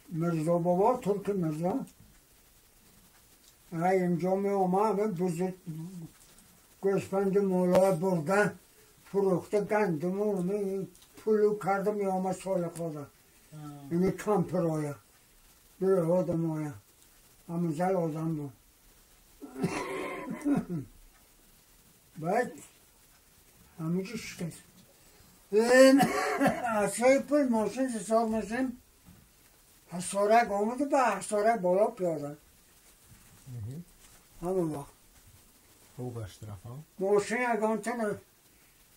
Mirza baba Türk Mirza. اینجا می آمد بزرگ گوسفند مولا بردن فروخته گندم و پولو کرده می آمد سال خدا. اینه کمپر آیا. دو آدم آیا. همون زل آدم بود. بعد همونجا شکست. اصلا پول ماشین حساب ماشین حسارک آمده به حسارک بالا پیاده. همون وقت. ماشین اگه تنه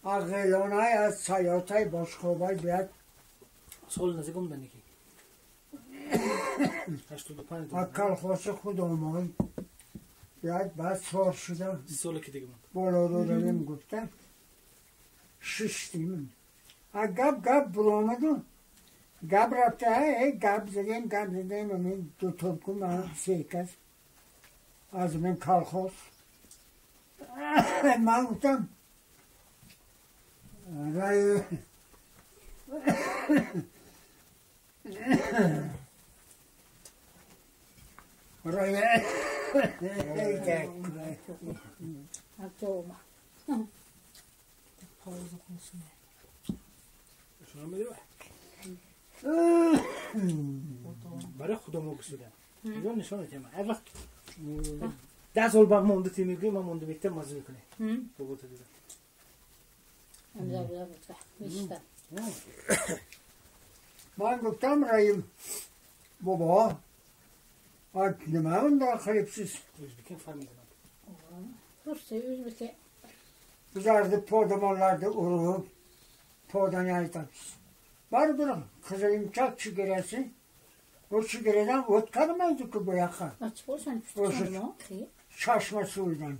از غیلانه از سیاته باشخوابای بیاد. سال نزدیک اومدن یکی. 85 از کلخاس خود آمد. بیاد بعد سار شده. سال که دیگه بالا رو داریم گفته. ششتیم. از گپ گپ برآمدم. گپ رفته گپ زدیم گپ زدیم همین دو ترکو من سه کس از من کلخاس. من گفتم رای رای برای خودم گسودم. اینو نشون میدم. هر وقت 10 سال بعد مونده تیم میگه من مونده بیشتر مزه میکنه. بگو تو دیگه. من گفتم راییم بابا nima bundoq qilibsiz? O'zbekcha fahmiyman. Ruscha o'zbekcha. Bizlarni podamonlarni urib podani aytamiz. Baribir Qizilimchak chegarasi o chegaradan o'tkazmaydi-ku bu yoqqa. Açık olsan Chashma suvidan.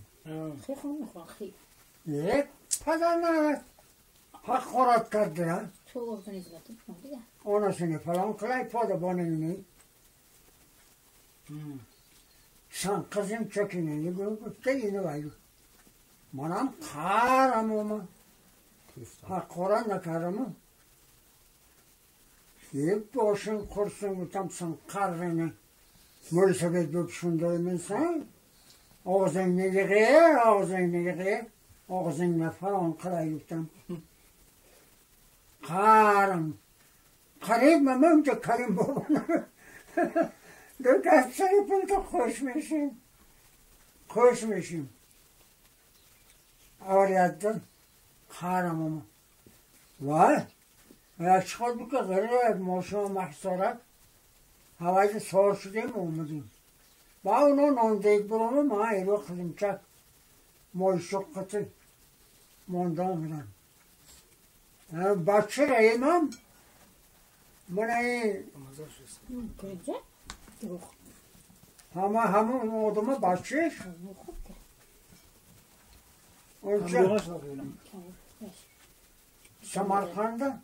Xi. Padana haqorat qildilar. To'g'risini izlatib qo'ydi. Onasini falon qilay podaboningni. Sen kızım çöküneni gurgutta yine var. Manam qaramı. Ha Qoran da qaramı. Yep boshing qursin utamsan qarrini. Mo'ysafid bo'lib shunday minsan. Og'zingni yig'i, og'zingni yig'i, og'zingni falon qilay utam. Qarim. Qarayman uncha Karim boboni. دو دست پول خوش میشیم. خوش میشیم. آریادن خارمم. وای یک خود که غیر موشم محصورت هوای سوار شدیم اومدیم. با اونو نان دیگ برام ما ایرو خدمچک موشق قتل مونده آمدن. بچه رایمم من این همه همون آدم بچهش اونجا سمرقند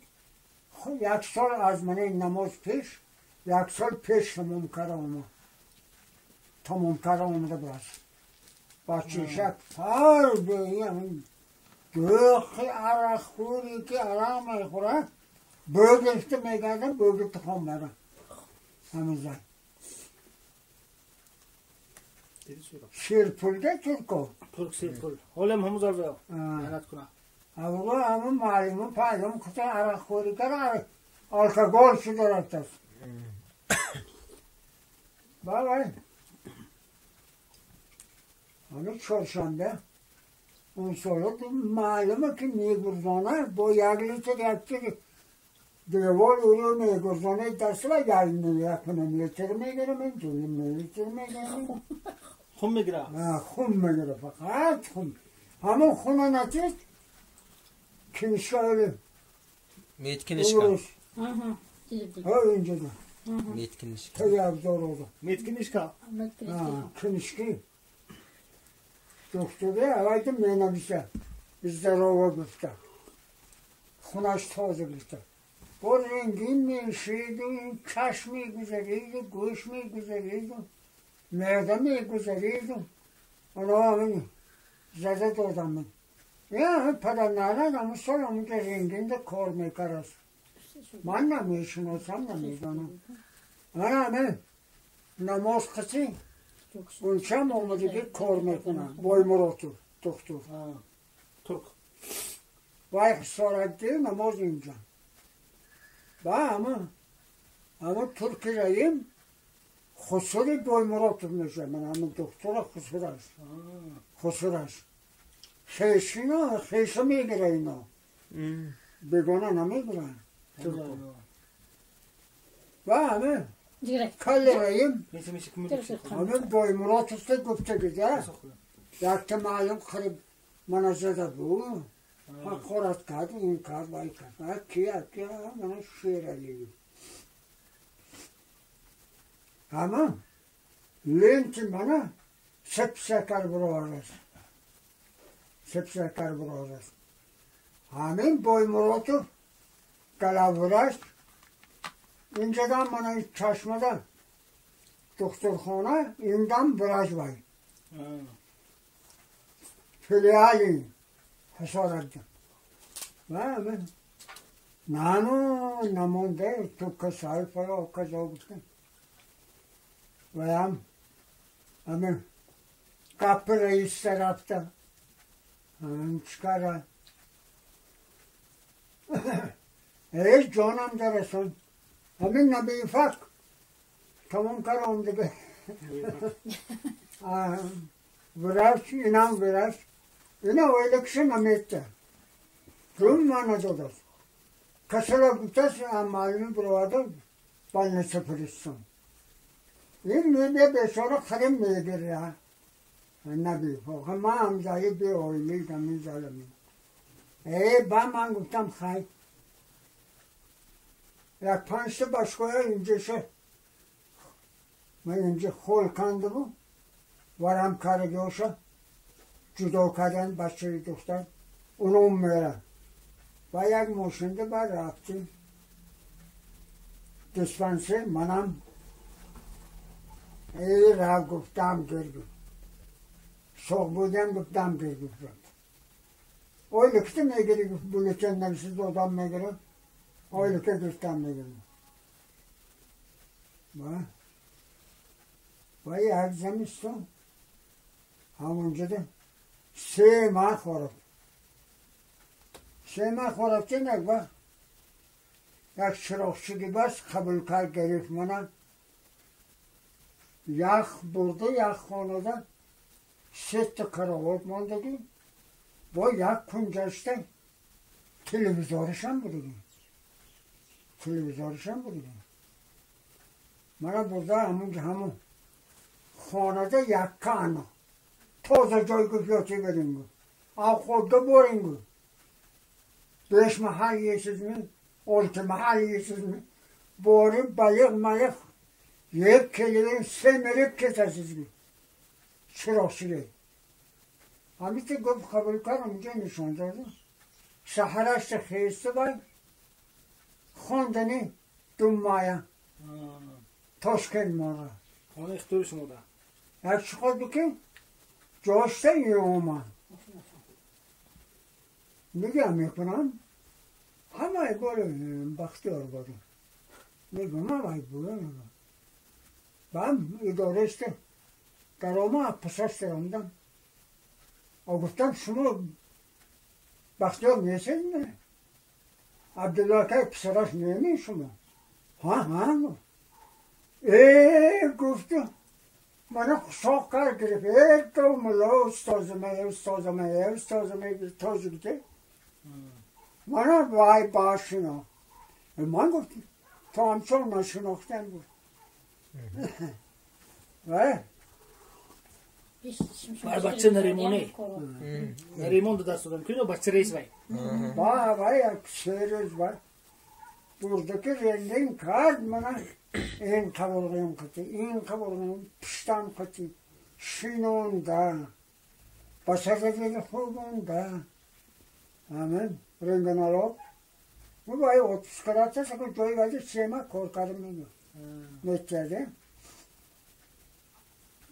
یک سال از من نماز پیش یک سال پیش تمام کرده آمد تمام کرده آمده باز بچهش فر به این دوخی عرق خوری که عرق میخوره بگفته میگردم بگفته خام برم همین زن Sirpul'da Türko. Türk Sirpul. Holem همزار و لعنت کنه. آقا همون معلم پایم کتا عرق خوری کرد الکل شده رفت. بله. همون چهارشنبه اون سالا معلومه که میگردانه با یک لیتر یک دیوار او رو میگردانه دست و یک لیتر میگیرم این لیتر میگیرم. خون میگیره. خون میگیره فقط خون. همون خونه نتید کنشکا میت کنشکا. ها اینجا ده. میت کنشکا. خیلی ابزار آده. میت کنشکا. کنشکی. دکتره اول که مینویسه. ضرورا گفته. خونش تازه گفته. با رنگین میشید و این چشم میگذارید و گوش میگذارید و معده میگذارید و اونا همین زده دادم من. یه پدر نرد همون سال همون که رنگین ده کار میکرد. من نمیشناسم نمیدانم. من نماز قسی اونچم آمده که کار میکنم بای مراتو دکتر ترک وای خسارت نماز اینجا با اما ترک راییم خسر بای مراتو میشه. من همون دکتر خسر است خسر است خیشینا خیشو میگیره اینا بگانه نمیگیرن و همه کل راییم همه بای مراتو گفته گده یک تا معلوم خریب من زده بود من خورد کرد این کرد وای کرد کیه کیه من شیر علی همه لنت منه سب شکر برآورد سب شکر برآورد همین بای مراتو گلورش اینجا دم من چشمه ده دکترخانه این دم برش وای فلیالی حسارت و من نانو نمونده تو کسای فلا کجا گفتن و هم همین قپر رئیس رفته همین چکاره ای جانم درسون همین نبی فک تمام کارم دیگه ورش اینم ورش اینا ویلکشن نمیته روم من داداش کسلا گفتش معلومی برادر بالنسه فرستم این میبه بیچاره خریم میگیره نبی فوق ما هم جایی بی اویلی دمی زالمی ای با من گفتم خی یک پنج تا باشگاه اینجا شه من اینجا خول کنده بود ورم کارگوشه جدا کردن بچه دختر اونم میره و یک ماشینده بعد رفتیم دیسپانسر منم ای را گفتم گرگو سوق بودم گفتم گرگو اوی لکته میگیری گفت بولتن نویسید آدم میگیره اوی لکته گفتم میگیره و یک زمستون همونجا ده 3 ماه خورد 3 ماه خورد یک وقت یک چراغچی بس قبول کرد گرفت منم یخ برده یخ خانه ده 3 تا کراوات ماندگی با یک کنجشته تلویزیونش هم بودگی تلویزیونش هم بودگی مرا برده همون همون خانه ده یک کانه تازه جای گفت یاتی بریم گفت آب خورده بریم گفت 5 محل یه چیز می 6 محل یه چیز می باری بایق مایق یک کلیوین 3 میلیپ کساسیز می چراغ همین که گفت قبول کردم اونجا نشان داده سحرش خیسته باید خواندنی 2 ماه تاشکن ماره خانه اختیار شما ده یک چی خود بکن جاشته این اومد میگم میکنم همه باره بختیار باره میگم همه باره میگم بم اداره است در آمد پسش درآمدم گفتم شما بختیار نیستید نه عبدالله که پسرش نمی شما ها ها ای گفتم من خوشاق کرد گرفت ای تو ملا استازمه استازمه استازمه تازه گفته من وای باشینا من گفتم تا همچون نشناختم بود وای بر بچه نریمونه نریمان دو دست دادم که بچه رئیس وای با وای سه روز وای بردaki rengin کرد من این قبرغیم کتی این قبرغیم پشتم کتی شینونده بسرده خوبونده همین رنگن آلاب bu bay 30 karata sakın joy geldi sema korkarım mı? Neticede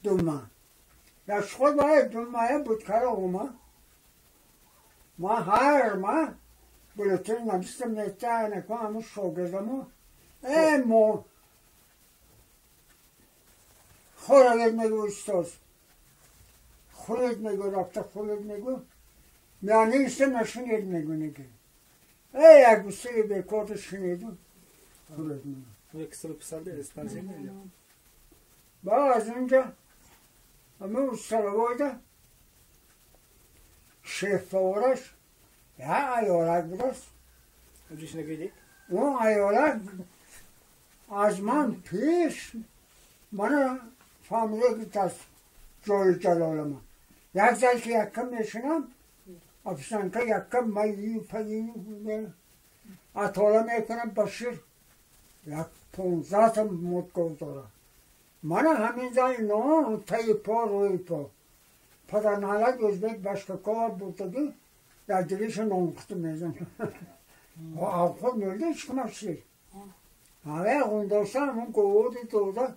durma. Ya şu bay durmaya butkara olma. Ma hayır ma بولتن نویستم نیته نکن همون شاگردمو ای ما خورد میگو استاد خورد میگو رفته خورد میگو میانه ایسته نشنید میگو نگه ای یک بسیاری بیکارت شنیدم خورد میگو یک سال پسر اسپانسر میگه با از اونجا همه سلوایده شیف فورش یا ایالک بدست اون ایالک از من پیش من فامیله بیتست جای جلال من یک زل که یکم میشنم افسانکه یکم مایی پایی اطاله میکنم بشیر یک 15 تا مدگو داره من همین زای نه تای پا روی پا پدر نالک ازبک باشکاکova بودگی در دلش نونقطه میزن و آخر مرده چکمشی همه غنداشته همون گوودی دوده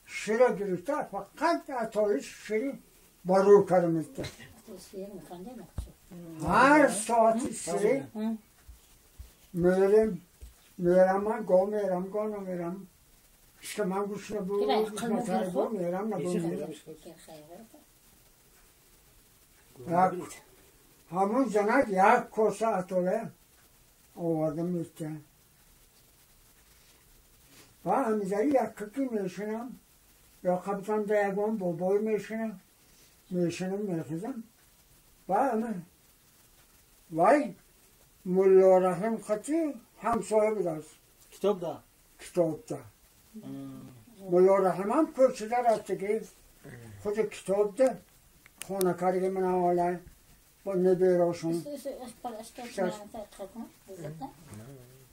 شیر گرفته فقط اتایش شیری برو کرمزده هر ساعتی سری میرم میرم من گو میرم گو نمیرم işte من گوش نبود مطر گو میرم نبود همون زنک یک کوسه اتوله آوردم میسته و همیزایی یک ککی میشنم یا قبطان ده یکم بابای میشنم میشنم میخیزم و همه وای ملا رحیم خطی همسایه بدست کتاب ده کتاب ده ملا رحیم هم کوچه رفته که خود کتاب ده خانه کرده من حالا با نبیراشون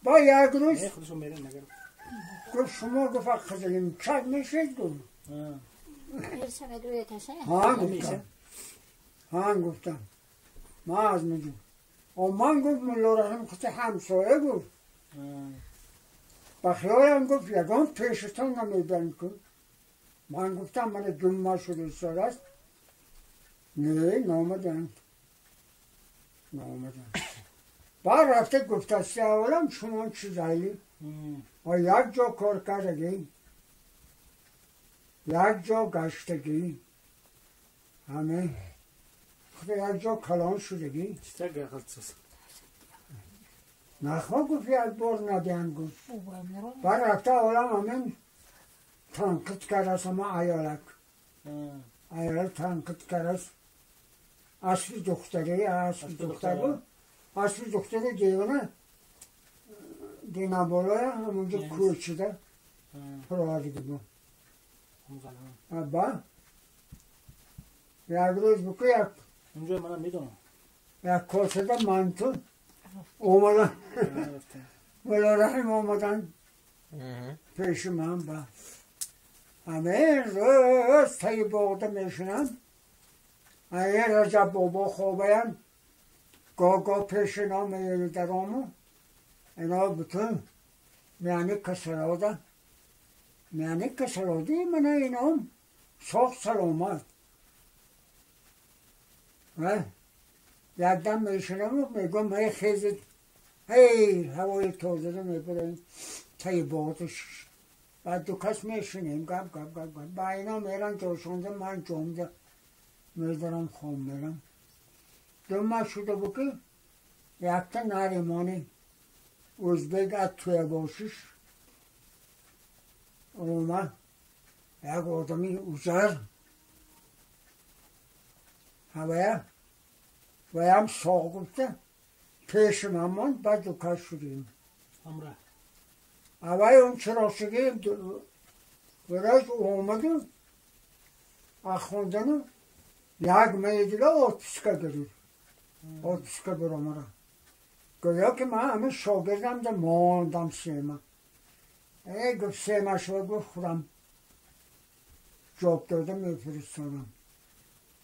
با یک روز گفت شما گفت قزلیم چک میشید گفت ها گفتم ها گفتم من از میگم و من گفت ملا رحیم خود همسایه گفت با خیالم گفت یگان پیشتان نمیبرم کن من گفتم من جمعه شده سال است نه نامدن نامدن بعد رفته گفته سی اولم شما چیزایی و یک جا کار کردگی یک جا گشتگی همه خود یک جا کلان شدگی نخواه گفت یک بار ندیان گفت بعد رفته اولم همین تنقید کرده است اما ایالک ایالک تنقید کرده است اصلی دختری اصلی دختر بود اصلی دختری دیوانه دینا بالای همونجا کوچیده پروازی بود با یک روز بکو یک اونجا منم میدونم یک کاسه منتو اومدن ملا رحیم اومدن پیش من با همه روز تایی باغده میشنم ای رجب بابا خوابیم گاه گاه پیش اینا میره درامو اینا بتون میانی کسراده میانی کسرادی من اینا ساخت سلامت و یک دم میشنم و میگم ای خیزید ای هوای تازه رو میبریم تایی باغدش بعد دو کس میشینیم گپ گپ گپ گپ با اینا میرن جوشونده من جمده میدارم خون میرم دو ماه شده بود که یک تا نریمانی ازبک از توی باشش اومد یک آدمی اوزر هوایه و هم ساق گفته پیش من ماند بعد دو کس شدیم همراه هوای اون چرا شدیم برای اومدیم اخوندنو یک میدیده отпуска گرفت отпуска برامرا گویا که من همه شاگردم ده ماندم سیما ای گفت سیما شو گفت خودم جواب دادم میفرستادم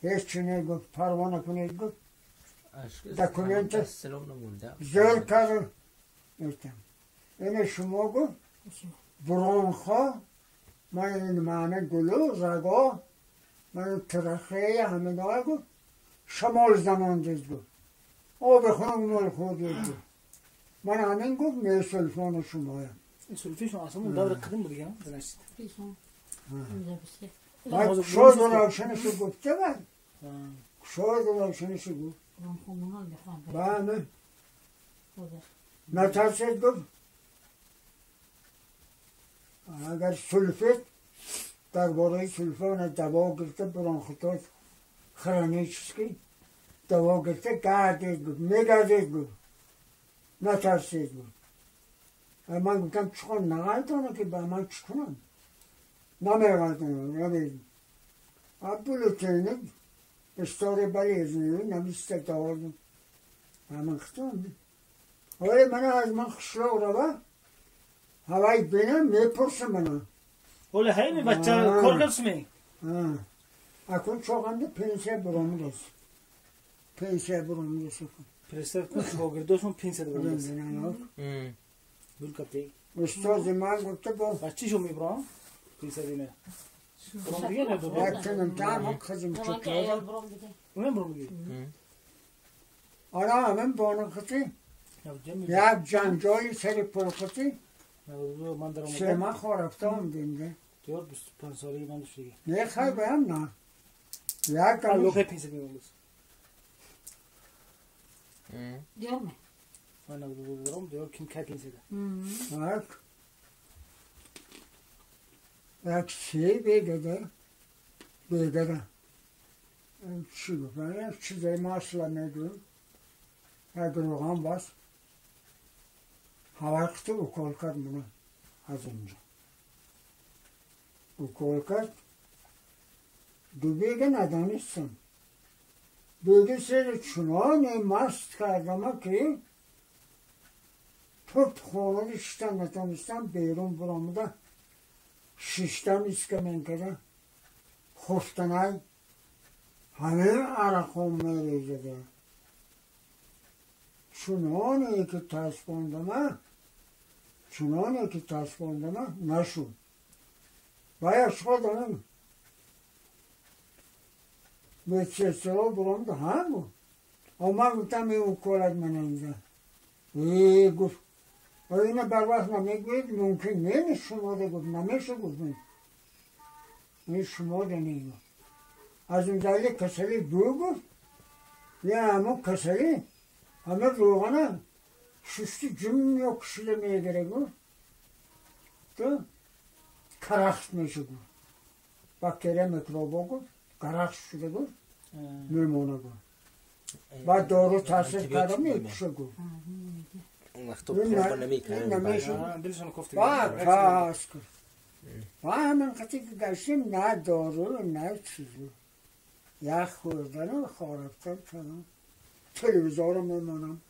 هیچ چی نگفت پروا نکنید گفت دکومنت زر کرد اینه شما گفت برونخا من این معنی گلو رگا من ترخه همه نای گفت شمال زمان دید گفت آب خونم مال خود گفت من همین گفت می سلفان شما. این سلفیشون اصلا اون دور قدیم بود دیگه دانشید. بعد شاد روشنشو گفته بعد شاد روشنشو گفت. بله. نترسید گفت اگر سلفیت درباره سلفان دوا گرفته برانخیتوز خرانیچسکی دوا گرفته گردید گفت میگردید گفت نترسید گفت. من گفتم چیکار نغلطانه که به من چی کنم نمیغلطانه نمیدونم بولتینی استاره بلی نمیسته دارم من خطام آره من از من خشلاق رو هوای بینم میپرسه منو. ولی هی بچه کار کردی؟ اکنون چاقنده پنسه برامدست. پنسه برامدست. پرستار کن شاگرداشون پنسه برامدست. بول کپتی. استاد من گفته با بچه شو میبرام پنسه دینه. برام دیگه نه دو. یک تنم تام خزم چکار. اونم برام دیگه. آره همین بانو خطی. یک جنجالی سر پل خطی. سه ماه خورفته هم دینده. دیار 25 سالگی من دوست دیگه. نه خیلی به هم نه. یک لوخه پنسه میبرم. دیار می. من نبودم دیار کیم کی پنسه ده. یک یک سی بیگده بیگده. چی گفتم؟ چیزای ما اصلا میدونم. یک روغن باز. وقتی اکول کرد منو از اینجا اکول کرد دو بیگه ندانستم بیگه سر چنان مست کردم که توپ خونه شدم ندانستم بیرون برآمده ششتم اسکمین کرده خفتنای همه عرقم میریزده چنانه که تسپاندم چنانه که تسپاندم نشد باید شدم به سلسله برامده هم بود اما گفتم این اکولت من اینجا ای گفت اینه بر وقت نمیگوید ممکن نیست شما ده گفت نمیشه گفت این شما ده نیست از اون دلیل کسلی دو گفت یه همون کسلی همه روغنه ششتی جم یا کشیده میگیره گفت تو کرخت میشه گفت باکتری میکروبا گفت کرخت شده گفت میمونه گفت بعد دارو تاثیر کرده میکشه گفت اون وقت تو پروبا نمیکنه دلشون کفت بعد پاس کرد و همین قطعی که گشتیم نه دارو نه چیزی یه خوردن و خارفتن کنم تلویزیون رو میمانم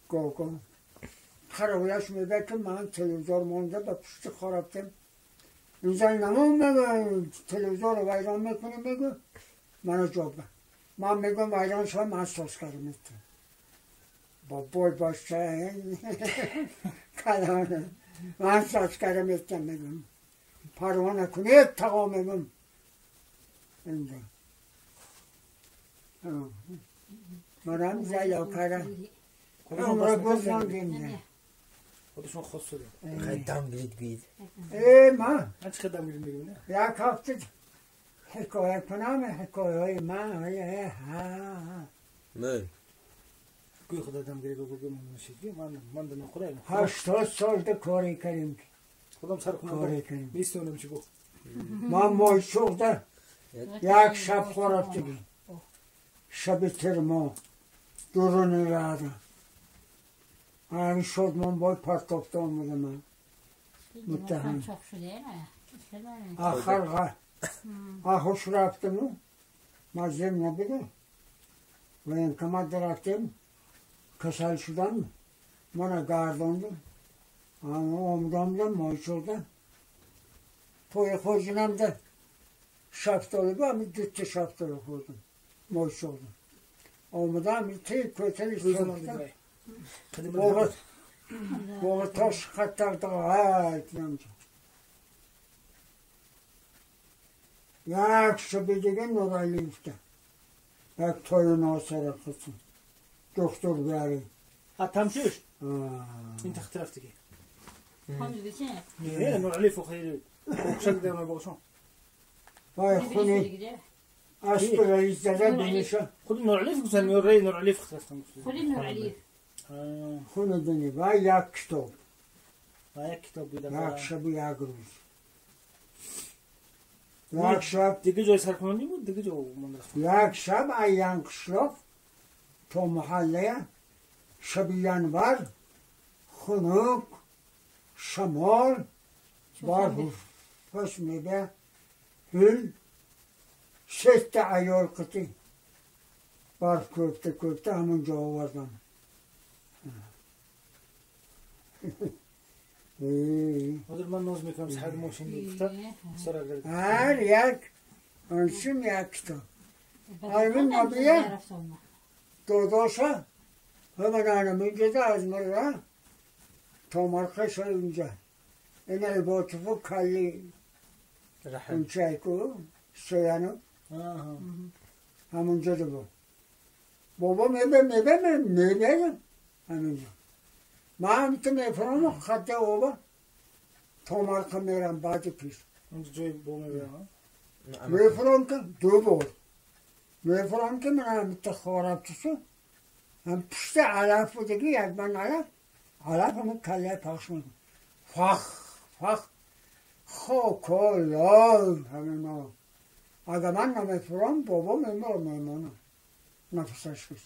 گاگا خرابیش میگه که من تلویزیون مونده به پشت خرابتم اینجا نمون میگه تلویزیون رو ویران میکنه میگه منو جواب ده من میگم ویران شد من ساز کردم با بای باشه کلانه من ساز کردم میگم پروا نکنید تقا میگم اینجا منم زیلا کردم عمره بزنگیم خودشون خود شده خیلی دم گرید گید ای من من چه دم گرید میگم نه یک هفته حکایت کنم حکایه های من ها من گوی خدا دم گرید گوی من نشید من دم خدا 80 سال ده کاری کردیم خودم سر کنم کاری کردیم نیستونم چی گفت من مایچوق ده یک شب خورفتگی شب ترما درون رده همین شد من باید پرتافته آمده من متهم آخر آخوش رفتم و مزیم نبیده و اینکه رفتیم کسل شدم من گرداندم آمدم ده مای شده پای خوردنم ده شفتاله با همین دوتا شفتاله خوردم مای شدم آمدم تی کتلی ساختم باقی تاش خطر ده های یک شب دیگه نورالی افته یک تای ناصر خسیم دکتر بیاری تمشيش انت اختلفتك نه نور وخير وشك ده ما بوشون وای خونی اسب رئیس زده بینیشه خود نور علیف گفتن نور نور علیف اختلفتم خود نور علیف خونه دنی و یک کتاب و یک کتاب بوده یک شب و یک روز یک شب دیگه جای سرکنانی بود دیگه جا یک شب ایان قشلاق تا محله شب ینور خنک شمال بار پس میبه هل 6 تا عیال قطی برف کوفته کوفته همونجا آوردم. من ناز میکنم سر ماشین گفته هر یک انشم یک تا آرمین نبیه داداشا همه نانم اینجا از مره تا مرخش اینجا این عباطفو کلی اون کو سیانو همونجا دو بود بابا میبه میبه میبه همینجا من هم تو میفرم خط اوبا تا مرخه میرم بعد پیش اونجا جای با میبرم میفرم که دو بار میفرم که من هم تو خارب تسو هم پشت علف بود دیگه یک من علف علف همون کله پخش میکنم فخ فخ خاک و لال همینا اگه من نمیفرم بابا میمرم میمانم نفسش کس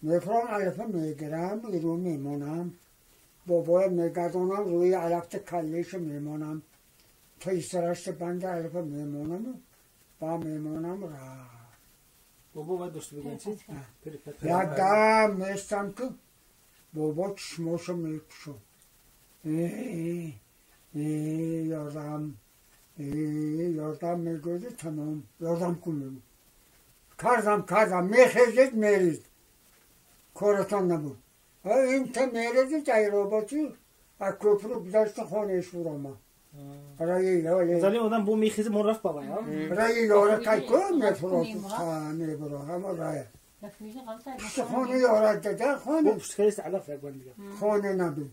میفرم علفه میگیرم رو میمانم بابای میگردانم روی علفت کلیش میمانم تا سرشت بند علفه میمانم با میمانم را بابا باید داشته بگن چی؟ یک دم میستم که بابا چشماشو میکشم ای ای یادم ای یادم میگوزه تمام یادم کن کردم کردم میخیزید میرید کارتان نبود این تا میرید جای از کپرو گذاشت خانه شورا ما رای یاره زالی آدم بو میخیزه من رفت بابا رای یاره تای کن میفراد میبرا همه رای پشت خانه یاره داده خانه خانه نبود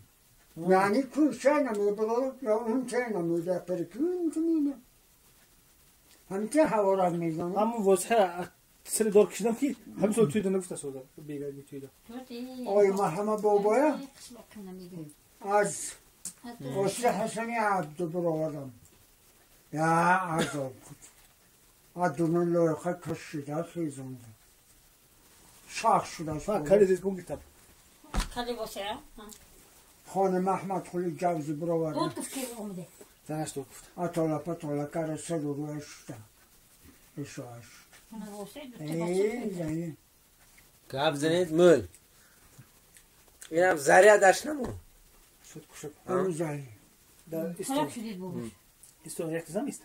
یعنی کوچه نمیبرد یا اون چه نمیده پرکون نمیده همچه هوا را میزنم همون واضحه سر دار کشیدم که همین سال توی نگفته سودا بیگه توی آی ما همه بابایا از قصر حسنی عبد برادم یا عذاب بود از دون لایقه کشیده خیزونده شاخ شده کلی زیز کن کتاب کلی واسه خانم احمد خلی جوزی برآورد بود گفت که اومده زنش تو گفت اتالا پتالا کرد سر رو اشته اشاش ای گپ زنید مول اینم زریع داشت نمو شد کشک اون زری در استون یک زن است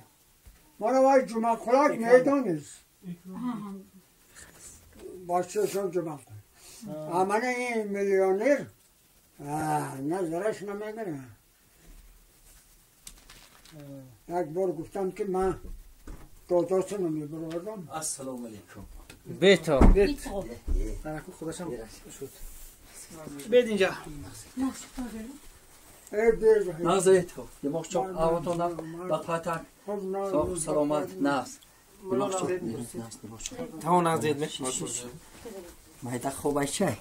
مالا وای جمعه خلاک میدانست باشه شد جمعه امانه این میلیونر نظرش نمیگیره. یک بار گفتم که من داداشو نمیبردم. السلام علیکم. بیتا بیت من خودشم شد. بیت اینجا. نازه تو یه مخچو آواتون با پاتک صاف سلامت ناز مخچو ناز مخچو تا نازید میشه مایده خوب چه